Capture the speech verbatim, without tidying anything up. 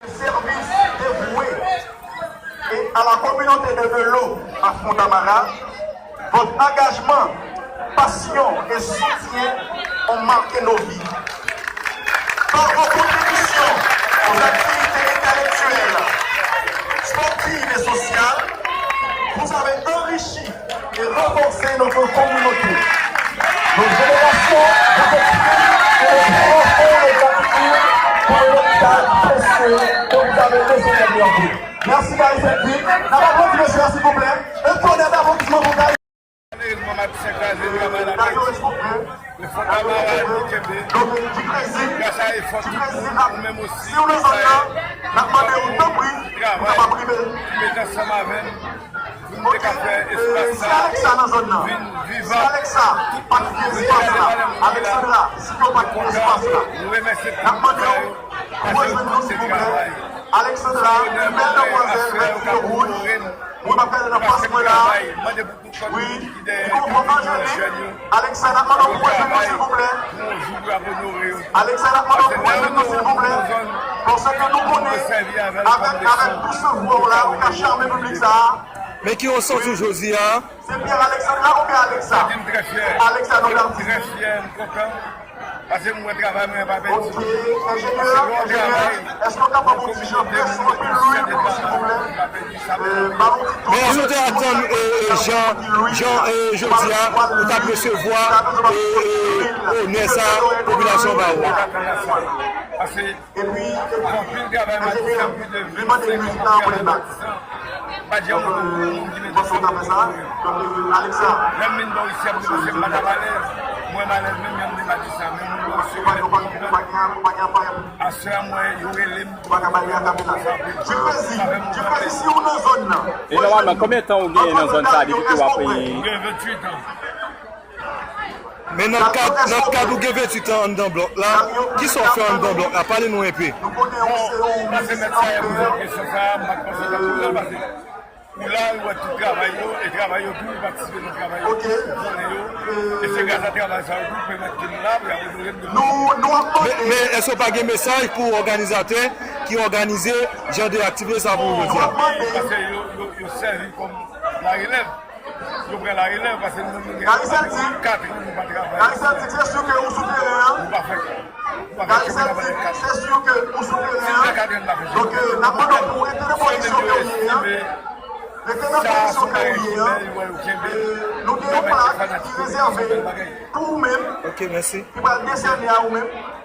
Service dévoué et à la communauté de Velo à Fontamara, votre engagement, passion et soutien ont marqué nos vies. Par vos contributions aux activités intellectuelles, sportives et sociales, vous avez enrichi et renforcer notre communauté. Nos générations vous expriment une profonde gratitude pour l'héritage précieux que vous avez laissé derrière vous. Merci, Gary Saint-Louis. N ap aplodi mesye a, silvouplè. Un tonnerre d'applaudissements pour Gary. Malerezman, Matissan kraze, travay la pèdi. Men Fontamara, nou kenbe. Gras a efò tout moun, ou menm osi, ki travay, travay, ki mete ansanm avè m. Pou nou te ka fè espas sa a vin vivan. Tout moun ki te genyen valè moun la, nou kontan, nou remèsye tout moun sa yo, paske yo tout te travay. Se onè pou mwen, afè yo k ap onore m, paske m travay, mande pou tout kòd moun ki dèyè, tout moun jèn yo, pou yo travay, pou yon jou pou y ap onore yo. Paske lè yo onore yon zòn, nou dwe sèvi avè l kòm leson pou nou travay. Men ki resòti w jodi a? Se Pierre Alexandra oubyen Alexa? Jodi m trè fyè. Alexa, non, m trè fyè, m kontan. Paske m wè travay mwen pa pèdi. Paske lè w travay, ou konpwote w, ou pa pèdi sa. Men èske w te atann, e, e, jan, jan, e, jodi a, ou t ap resevwa, e, e, onè sa a, popilasyon ba ou a? Paske Anpil travay Matissan, plis de vennsenk moun travay Matissan. Pa janm wè yon moun ki mete sou moun. Lè m vin bò isi a, m te panse m pa t ap alèz. Mwen m alèz menm jan m te Matissan, men moun bò isi yo pa t konprann. Aswè a, mwen, yo rele m. E nòmalman, konbyen tan ou genyen nan zòn sa a depi ke w ap, e, Gen venntuit an. Men nan kad, nan kad ou gen venntuit an anndan blòk la, kisa w fè anndan blòk la? Pale nou enpe. Bon, paske mèt sa a poze m kesyon sa a, m pa t panse nan kou la, paske kou la, ou wè tout travay yo, e travay yo tou, ou patisipe nan travay yo, ou konnen yo, e se gras a travay sa yo tou k pèmèt ke m la, pou y ap onore m de. Men, men èske w pa gen mesaj pou òganizatè ki òganize jan de aktivite sa pou ou jodi a? Paske yo, yo, yo sèvi kòm larelèv. Yo pran larelèv, paske nou menm nou gen katran nou pa travay. Gary Celtic, se si ke ou sou teren an. Nou pa fè, nou pa fè chemen nan pale kat. Gary Celtic, se si ke ou sou teren an. Si nou fè katran, nou pa fè chemen. Donk, euh, n ap mande w pou w rete nan pozisyon ke w ye an. Rete nan pozisyon ke w ye an. Euh, nou gen yon plak ki rezève pou ou menm, ki pral desène a ou menm.